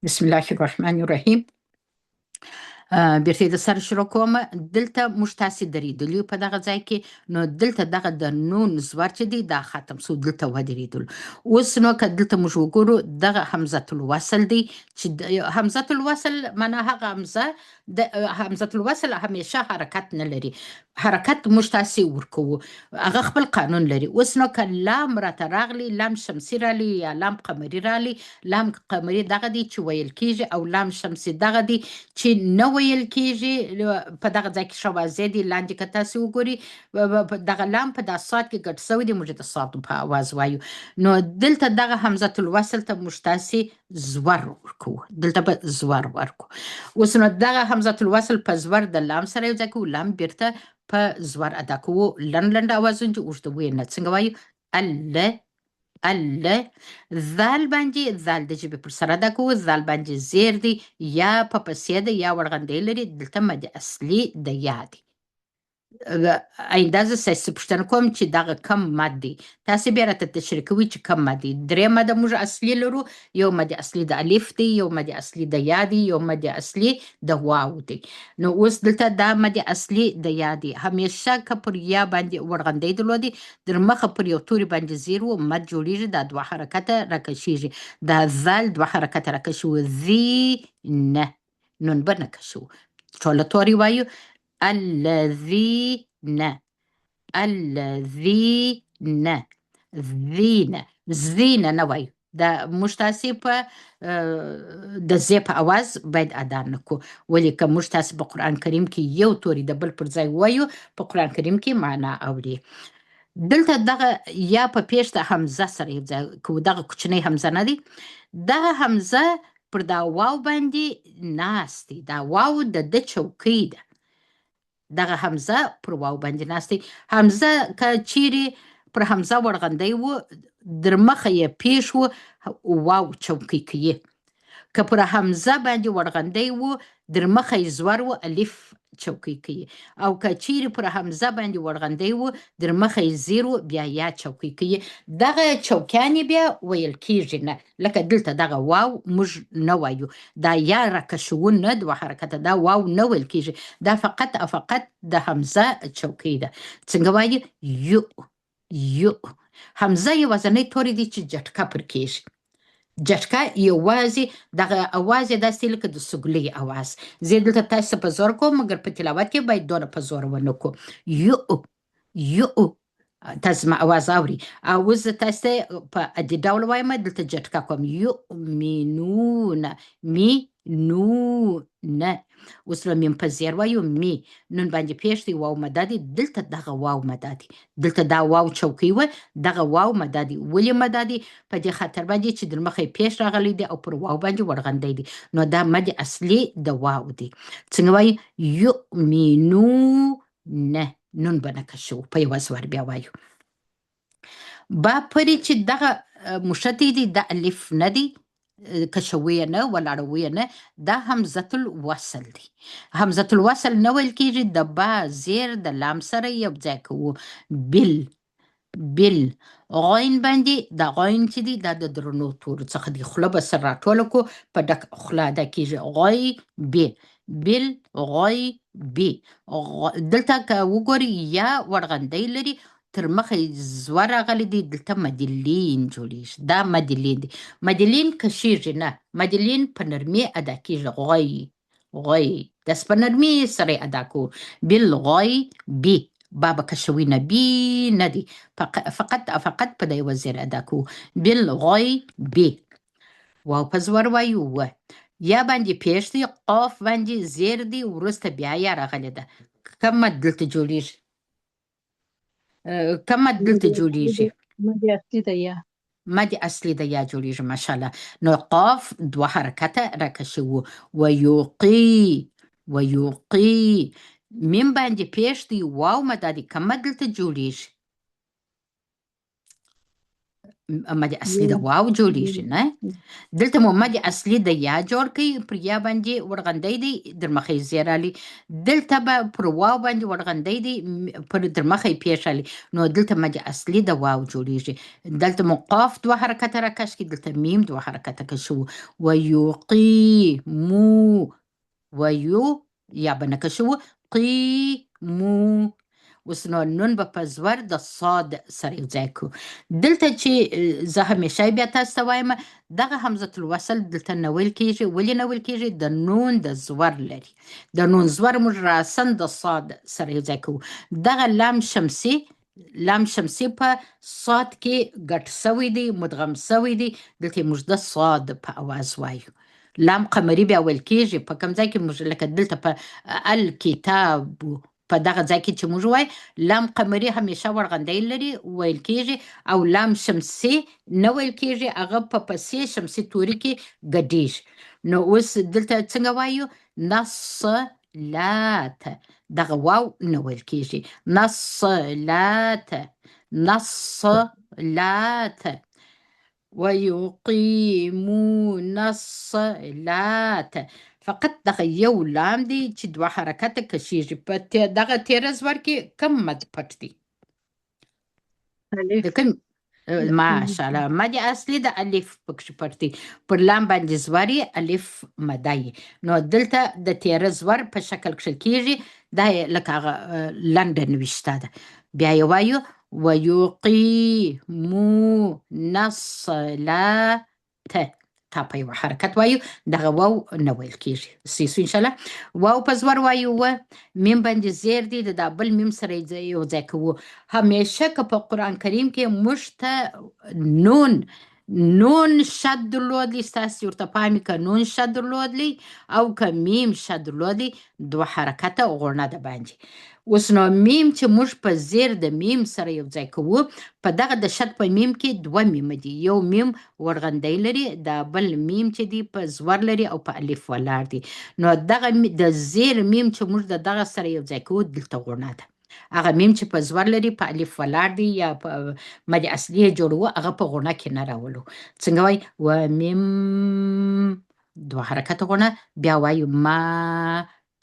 بسم الله الرحمن الرحیم. بیرته د سره شروع کوم. دلته موږ تاسې درېدلي یو په دغه ځای کې، نو دلته دغه د نون زور چې دی دا ختم سو، دلته ودرېدلو. اوس نو که دلته موږ وګورو، دغه همزة الوصل دی چې همزة الوصل معنا هغه همزه د همزة الوصل همیشه حرکت نه لري، حرکت موږ تاسې ورکوو، هغه خپل قانون لري. اوس نو که لام راته راغلی، لام شمسي راغلی یا لام قمري راغلی، لام قمري دغه دی چې ویل کیږي او لام شمسي دغه دی چې نه ویل کیږي. په دغه ځای کې ښه واضح دی، لاندې که تاسې وګوري، دغه لام په دا صاد کې ګډ شوی دی، موږ د صاد په اواز وایو. نو دلته دغه همزة الوصل ته موږ تاسې زور ورکوو، دلته به زور ورکو. اوس نو دغه همزة الوصل په زور د لام سره یو ځای کوو، لام بیرته په زور ادا کوو. لنډ لنډ اوازونه چې اوږده ویې نه. څنګه وایو؟ ال ال. ذال باندې، ذال د ژبې پر سر ادا کوو، ذال باندې زیر دی، یا په پسې ده یا وړغندی لري، دلته مد اصلي د یا دی. آینده زه ستاسو پوښتنه کوم چې دغه کم مد دی، تاسې بیا راته تشریح کوئ چې کم مد دی. درې مد موږ اصلي لرو، یو مد اصلي د الف دی، یو مد اصلي د یا دی، یو مد اصلي د واو دی. نو اوس دلته دا مد اصلي د یا دی. همیشه که پر یا باندې وړغندی درلودي، در مخه پر یو توري باندې زیر و، مد جوړیږي، دا دوه حرکته راکشیږي، دا ذال دوه حرکته راکشو، ذی نه نون به نه کشو، ټوله توري وایو الذين الذين ذین زین نه وایو. دا موږ تاسې په د زی په اواز باید ادا نه کړو، ولې که موږ تاسې په قرآن کریم کې یو توري د بل پر ځای وایو، په قرآن کریم کې معنا اوري. دلته دغه یا په پیښ د همزه سره یو ځای کوو، دغه کوچنۍ همزه نه دی، دغه همزه پر دا واو باندې ناست دی، دا واو د ده چوکۍ ده، دغه همزه پر واو باندې ناست دی. همزه که چیرې پر همزه وړغندی و، در مخه یې پیښ و، واو چوکۍ کوي. که پر همزه باندې وړغندی و، در مخه یې زور و، الف چوکۍ کوي. او که چیرې پر همزه باندې وړغندی و، در مخه یې زیر و، بیا یا چوکۍ کوي. دغه چوکیانې بیا ویل کیږي نه، لکه دلته دغه واو موږ نه وایو، دا یا راکشوو نه، دوه حرکته، دا واو نه ویل کیږي، دا فقط او فقط د همزه چوکۍ ده. څنګه وایي؟ یو یو. همزه یوازنی توری دی چې جټکه پر کیږي، جټکه یوازې دغه اواز یې داسې لکه د سګلۍ اواز. زه یې دلته تاسو ته په زور کوم، مګر په تلاوت کې باید دونه په زور ونه کړو. یو یو، تاسو زما اواز اوري. او اوس زه تاسو ته په عادي ډول وایم، دلته جټکه کوم، یؤمنون، می نو نه. اوس نو میم په زیر وایو، می نون باندې پیښ دی، واو مده دی، دلته دغه واو مده دی، دلته دا واو چوکۍ وه، دغه واو مده دی. ولې مده دی؟ په دې خاطر باندې چې در مخه یې پیښ راغلی دی او پر واو باندې وړغندی دی، نو دا مد اصلي د واو دی. څنګه وایي؟ یؤمنو نه، نون به نه کشو، په یوه زور بیا وایو. با پرې چې دغه مشتی دی، دا الف نه دی، کشوي یې نه، ولاړوي یې نه، دا همزة الوصل دی. همزة الوصل نه ویل کیږي، د با زیر د لام سره یو ځای کوو، بل بل. غین باندې، دا غین چې دی دا د درنو تورو څخه دی، خوله به سره راټوله کړو، په ډک خوله ادا کیږي، غی بی، بل غی بی. دلته که وګورئ یا وړغندی لري، تر مخه یې زور راغلی دی، دلته مدلین جوړیږي، دا مدلین دی. مدلین کشیږي نه، مدلین په نرمي ادا کیږي، غوی غوی، داسې په نرمي سره یې ادا کوو، بل غوی بی. با به کشوي نه، بی نه دی، فقط او فقط په د یوه زیر ادا کوو، بل غوی بی. واو په زور وایو، و یا باندې پیښ دی، قاف باندې زیر دی، وروسته بیا یا راغلې ده. کوم مد دلته جوړیږي؟ کوم مد دلته جوړیږي؟ مد اصلي د یا. مد اصلي د یا جوړیږي، ماشاءالله. نو قاف دوه حرکته راکشوو، ویوقي ویوقي. میم باندې پیښ دی، واو مد دی، کوم مد دلته جوړیږي؟ مد اصلي د واو جوړیږي نه. دلته مو مد اصلي د یا جوړ کړي، پر یا باندې ورغندی دی، در مخې یې زیر رالی. دلته به پر واو باندې ورغندی دی، پر در مخې یې پېښ رالی. نو دلته مد اصلي د واو جوړیږي. دلته مو قاف دوه حرکته راکش کړي، دلته میم دوه حرکته کشوو. ویقیمو، ویو یا به نه کشوو، قیمو. اوس نو نون به په زور د صاد سره یو ځای کړو. دلته چې زه همیشه بیا تاسو ته وایم، دغه همزة الوصل دلته نه ویل کېږي. ولې نه ویل کېږي؟ د نون د زور لري. د نون زور موږ راسن د صاد سره یو ځای کوو. دغه لام شمسي، لام شمسي په صاد کې ګډ سوی دی، مدغم سوی دی. دلته موږ د صاد په اواز وایو. لام قمري بیا ویل کېږي په کوم ځای کې موږ، لکه دلته په الکتاب، په دغه ځای کې چې موږ وایو لام قمري همیشه ورغندی لري ویل کېږي، او لام شمسي نه ویل کېږي، هغه په پسې شمسي توري کې ګډېږي. نو اوس دلته څنګه وایو؟ نصلات، دغه واو نه ویل کېږي. نصلات، نصلات، ويقيمون الصلاة. فقط دغه یو لام دی چې دوه حرکته کشیږي. په دغه تیره زور کې کم مد پټ دی؟ الف. د کوم؟ ماشاءالله، مد اصلي د الف پکښې پټ دی. پر لام باندې زور یې الف مده یې. نو دلته د تیره زور په شکل کښل کېږي. دا یې لکه هغه لنډه نوشته ده. بیا یې وایو ویقیمون الصلاة، تا په یوه حرکت وایو، دغه واو نه ویل کېږي. سیسو انشاءالله واو په زور وایو. و میم باندې زیر دی، د دا بل میم سره یې یو ځای کوو. همیشه که په قرآن کریم کې موږ ته نون شد درلودلی، ستاسې ورته پام که نون شد درلودلی او که میم شد درلودلی، دوه حرکته غوڼه ده باندې. اوس نو میم چې موږ په زیر د میم سره یو ځای کوو، په دغه د شد په میم کې دوه میم دي. یو میم ورغندی لري، دا بل میم چې دی په زور لري او په الف ولاړ دی. نو دغه د زیر میم چې موږ د دغه سره یو ځای کوو، دلته غوڼه ده. هغه میم چې په زور لري، په الف ولاړ دی، یا په مد اصلي یې جوړوو، هغه په غوڼه کې نه راولو. څنګه وایي؟ و میم، دوه حرکته غوڼه. بیا وایو ما،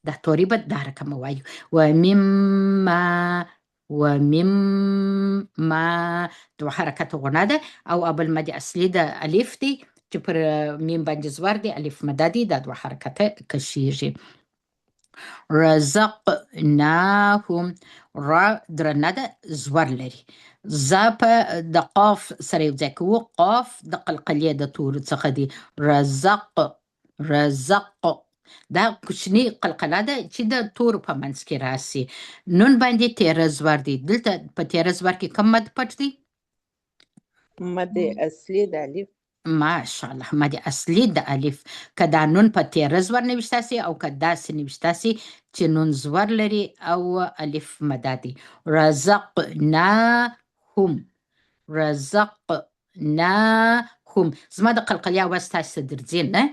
دا توري به دا رقم وایو، و مما، و مما، دوه حرکته غوڼه ده. او ابل مد اصلي د الف دی چې پر میم باندې زور دی، الف مده دی، دا دوه حرکته کشیږي. رزقناهم، را درنه ده، زور لري. ز په د قاف سره یو ځای کوو، قاف د قلقلې د تورو څخه دی. رزق، رزق، دا کوچنی قلقله ده چې د تورو په منځ کې راسي. نون باندې تیره زور دی. دلته په تیره زور کې کوم مد پټ دی؟ مد اصلي د الف. ماشاءالله، مد اصلي د الف. که دا نون په تیره زور نوشته سي او که داسې نوشته سي چې نون زور لري او الف مده دی. رزقناهم، رزقناهم. زما د قلقلې اواز تاسو ته درځي نه؟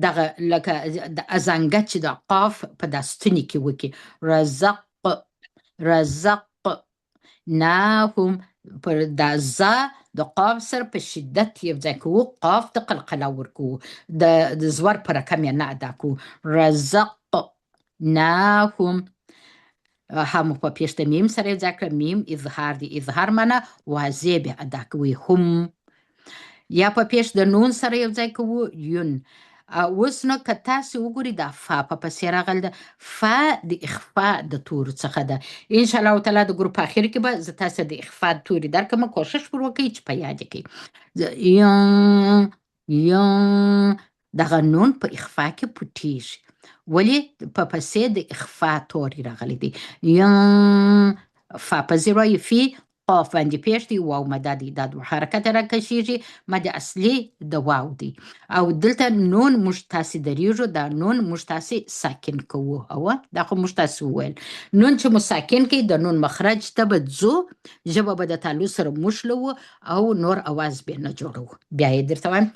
دغه لکه د ازنګه چې د قاف په دا ستوني کې وکي. رزق، رزقناهم، پر دا ز د قاف سره په شدت یو ځای کوو، قاف د قلقله ورکوو، د زور په رقم یې نه ادا کوو. رزقناهم، هم په پېښ د میم سره یو ځای کړه. میم اظهار دی، اظهار معنا واضح به ادا کوي. هم یا په پېښ د نون سره یو ځای کوو، یون. اوس نو که تاسې وګورئ دا فا په پسې راغلی ده، فا د اخفا د تورو څخه ده. انشاءالله تعالی د ګروپ په اخر کې به زه تاسې د اخفا توري درکړم، کوشش پر وکړئ چې په یاد یې کړئ. یون، دغه نون په اخفا کې پټېږي. ولې په پسې د اخفا توري راغلی دی؟ یون، فا په زیر وایي، فی، قاف باندې پېښ دی، واو مده دی، دا دوه حرکته راکشیږي، مد اصلي د واو دی. او دلته نون موږ تاسې درېږو، دا نون موږ تاسې ساکن کوو. او دا خو موږ تاسې وویل نون چې مو ساکن کړئ، د نون مخرج ته به ځو، ژبه به د تالو سره موښلوو او نور اواز به نه جوړوو. بیا یې درته وایم،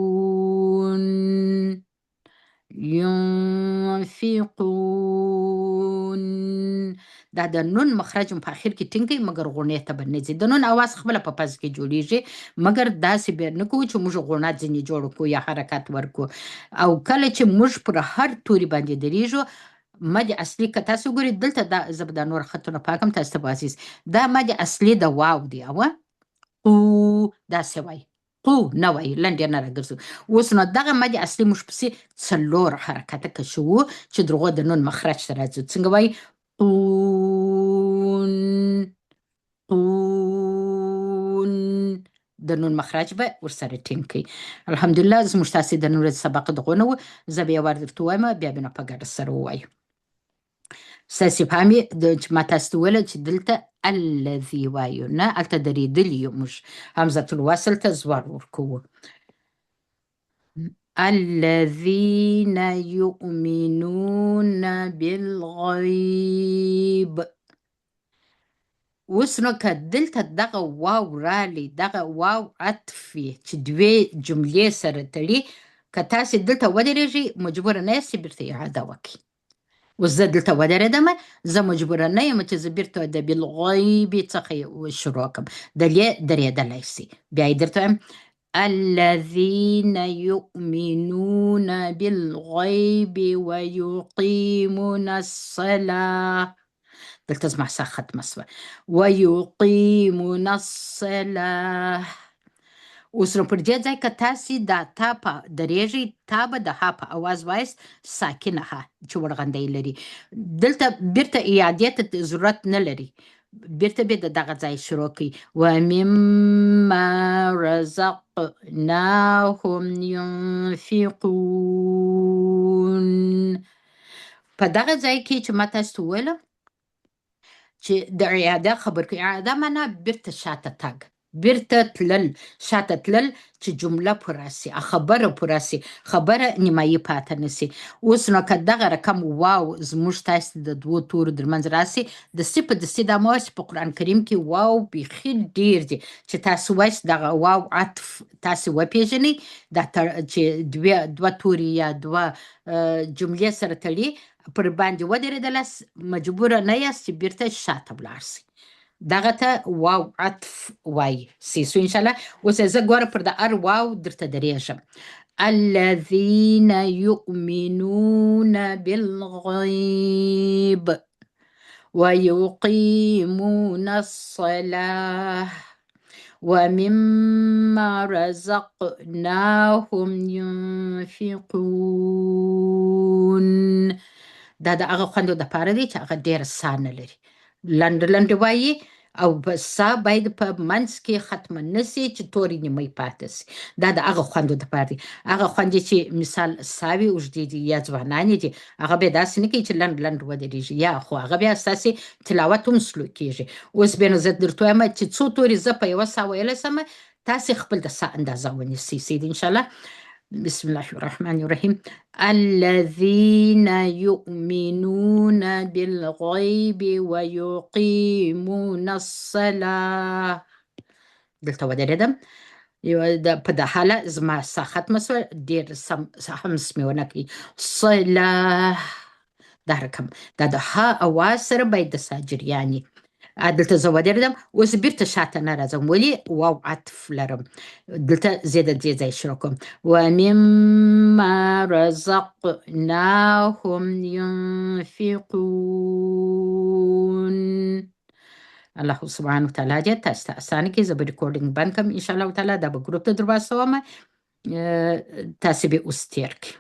ينفقون، ينفقون. دا د نون مخرج هم په اخر کې ټینګ کوي، مګر غونې ته به نه ځي. د نون اواز خپله په پز کې جوړیږي، مګر داسې بیا نه کوو چې موږ غوڼه ځینې جوړ کړو یا حرکت ورکړو. او کله چې موږ پر هر توري باندې درېږو، مد اصلي که تاسو وګورئ دلته، دا زه به دا نور خطونه پاکم تاسو ته به عزیز، دا مد اصلي د واو دی او قو داسې وایي، قو نه وایي، لنډ یې نه راګرځو. اوس نو دغه مد اصلي موږ پسې څلور حرکته کشوو چې درغو د نون مخرج ته راځو. څنګه وایي؟ قون، قون، د نون مخرج به ورسره ټینګ کړئ. الحمدلله زموږ تاسې د نن ورځې سبق دغونه و. زه به یو وار درته ووایم، بیا به نو په ګډه سره ووایو. ستاسې پام یې چې ما تاسو ته وویل چې دلته الذي وایو، نه هلته درېدلي یو، موږ همزة الوصل ته زور ورکوو. الذين يؤمنون بالغيب. اوس نو که دلته دغه واو رالی، دغه واو عطف وي چې دوې جملې سره تړي، که تاسې دلته ودرېږئ مجبوره نه یاست چې بیرته اعاده وکړئ. اوس زه دلته ودرېدم، زه مجبوره نه یم چې زه بیرته د بالغیب څخه شروع کړم، د لې درېدلی سي. بیا یې درته وایم الذين يؤمنون بالغيب ويقيمون الصلاة. دلته زما ساه ختمه سوه. ويقيمون الصلاة. اوس نو پر دې ځای که تاسې دا تا په درېږئ، تا به د ها په اواز وایاست، ساکنه ها چې وړغندی لري. دلته بیرته اعادې ته ضرورت نه لري، بیرته به د دغه ځای شروع کوي. ومما رزقناهم ينفقون. په دغه ځای کې چې ما تاسو ته وویل چې د اعاده خبر کوي، اعاده معنا بیرته شاته تګ، بیرته تلل، شاته تلل چې جمله پوره سي، خبره پوره سي، خبره نیمایي پاته نه سي. اوس نو که دغه رقم واو زموږ تاسو د دوو تورو درمنځ راسي، دستي په دستي دا مه وایاست چې په قرآن کریم کې واو بیخي ډېر دي چې تاسو وایاست دغه واو عطف تاسو وپېژنئ، دا چې دوه توري یا دوه جملې سره تړي پر باندې ودرېدلاست، مجبوره نه یاست چې بیرته شاته ولاړ سئ. دغه ته واو عطف وایي. سیسو ان شاء الله. اوس زه ګوره پر د ار واو درته درېږم. الذين يؤمنون بالغيب ويقيمون الصلاة ومما رزقناهم ينفقون. دا د هغه خوندو دپاره دی چې هغه ډېره ساه نه لري، لنډه لنډه وایي، او ساه باید په منځ کې ختمه نه سي چې تورې نیمۍ پاتې سي. دا د هغه خوندو دپاره دی. هغه خوندې چې مثال ساوې اوږدې دي یا ځوانانې دي، هغه بیا داسې نه کوي چې لنډ لنډ ودرېږي، یا خو هغه بیا ستاسې تلاوت هم سلو کېږي. اوس بیا نو زه درته وایم چې څو تورې زه په یوه ساه ویلی سم، تاسې خپل د ساه اندازه ونیسئ. سید ان شاء الله. بسم الله الرحمن الرحيم. الذين يؤمنون بالغيب ويقيمون الصلاة. دلته ودرېدم، یو د په د حاله زما ساه ختمه سوه، ډېر سم همس مې ونه کړي. صلاة دا رقم دا د ها اواز سره باید د ساه جریان وي. دلته زه ودرېدم، اوس بیرته شاته نه راځم، ولې واو عطف لرم. دلته زه د دې ځای شروع کوم. ومما رزقناهم ينفقون. الله سبحانه وتعالی دې تاسو ته اسانه کړي. زه به ریکارډینګ بند کړم ان شاء الله تعالی، دا به ګروپ ته در واستوم، تاسې به اوس تېر کړئ.